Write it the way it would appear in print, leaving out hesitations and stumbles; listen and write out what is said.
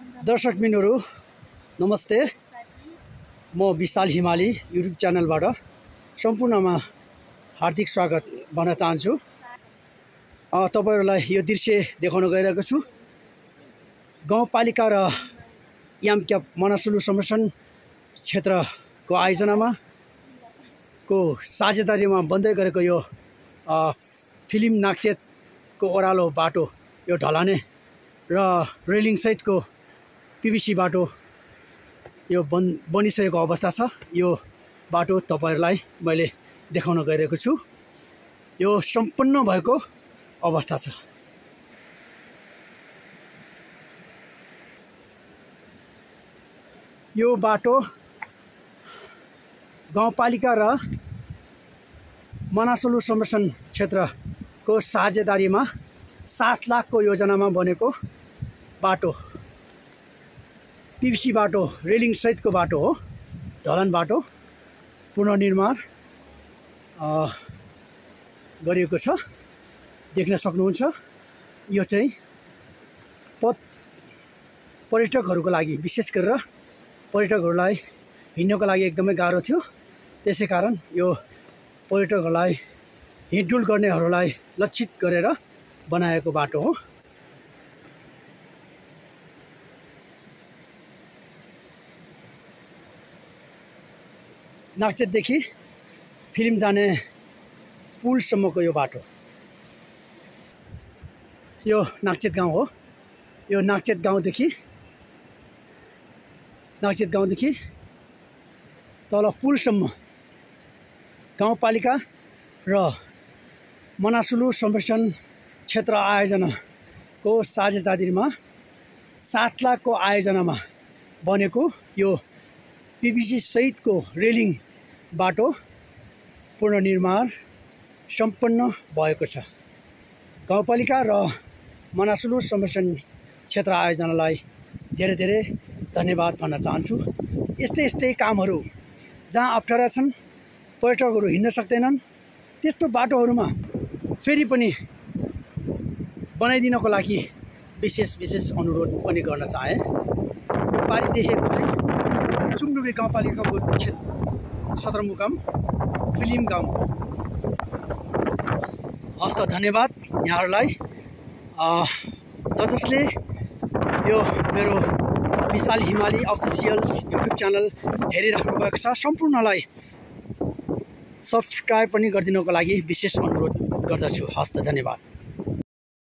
दर्शकबिनहरु नमस्ते। म विशाल हिमाली युट्युब च्यानलबाट सम्पूर्णमा हार्दिक स्वागत भन्न चाहन्छु। तपाईहरुलाई यो दृश्य देखाउन गइरहेको छु। गाउँपालिका र यामक्याप मनासुलु संरक्षण क्षेत्रको आयोजनामा को साझेदारीमा बन्दै गरेको यो फिल्म नागचेतको ओह्रालो बाटो, यो ढलाने र रेलिङ सहितको पीवीसी बाटो यो बनिसकेको अवस्था छ। यो बाटो तपाईहरुलाई मैले देखाउन गइरहेको छु। यो सम्पन्न भएको अवस्था छ। यो बाटो गाउँपालिका र मनासुलु संरक्षण क्षेत्रको साझेदारीमा 7 लाखको योजनामा बनेको बाटो, पीवीसी बाटो, रेलिङ सहितको बाटो हो। ढलान बाटो पुनर्निर्माण गरिएको छ, देख्न सक्नुहुन्छ। यो चाहिँ पर्यटकहरूको लागि, विशेष गरेर पर्यटकहरूलाई हिँड्नको लागि एकदमै गाह्रो थियो। त्यसैकारण यो पर्यटकहरूलाई हिँडडुल गर्नेहरूलाई लक्षित गरेर बनाएको बाटो हो। नागचेतदेखि फिल्म जाने पुलसम्मको यो बाटो, यो नागचेत गाउँ हो। यो नागचेत गाउँदेखि तल पुलसम्म गाउँपालिका र मनासुलु संरक्षण क्षेत्र आयोजनाको साझेदारीमा 7 लाखको आयोजनामा बनेको यो पीवीसी सहितको रेलिङ बाटो पुनर्निर्माण सम्पन्न भएको छ। गाउँपालिका र मनासुलु संरक्षण क्षेत्र आयोजनालाई धेरै धेरै धन्यवाद भन्न चाहन्छु। यस्तै कामहरू जहाँ अप्ठ्यारा छन्, पर्यटकहरू हिँड्न सक्दैनन्, त्यस्तो बाटोहरूमा फेरि पनि बनाइदिनको लागि विशेष अनुरोध पनि गर्न चाहे। यो पारी देखेको चाहिँ चुम्डुरी गाउँपालिकाको सदरमुकाम फिल्म गाउँ। हस्त धन्यवाद यहाँहरूलाई। जसले यो मेरो विशाल हिमाली अफिसियल युट्युब च्यानल हेरिराख्नु भएको छ, सम्पूर्णलाई सब्सक्राइब पनि गरिदिनको लागि विशेष अनुरोध गर्दछु। हस्त धन्यवाद।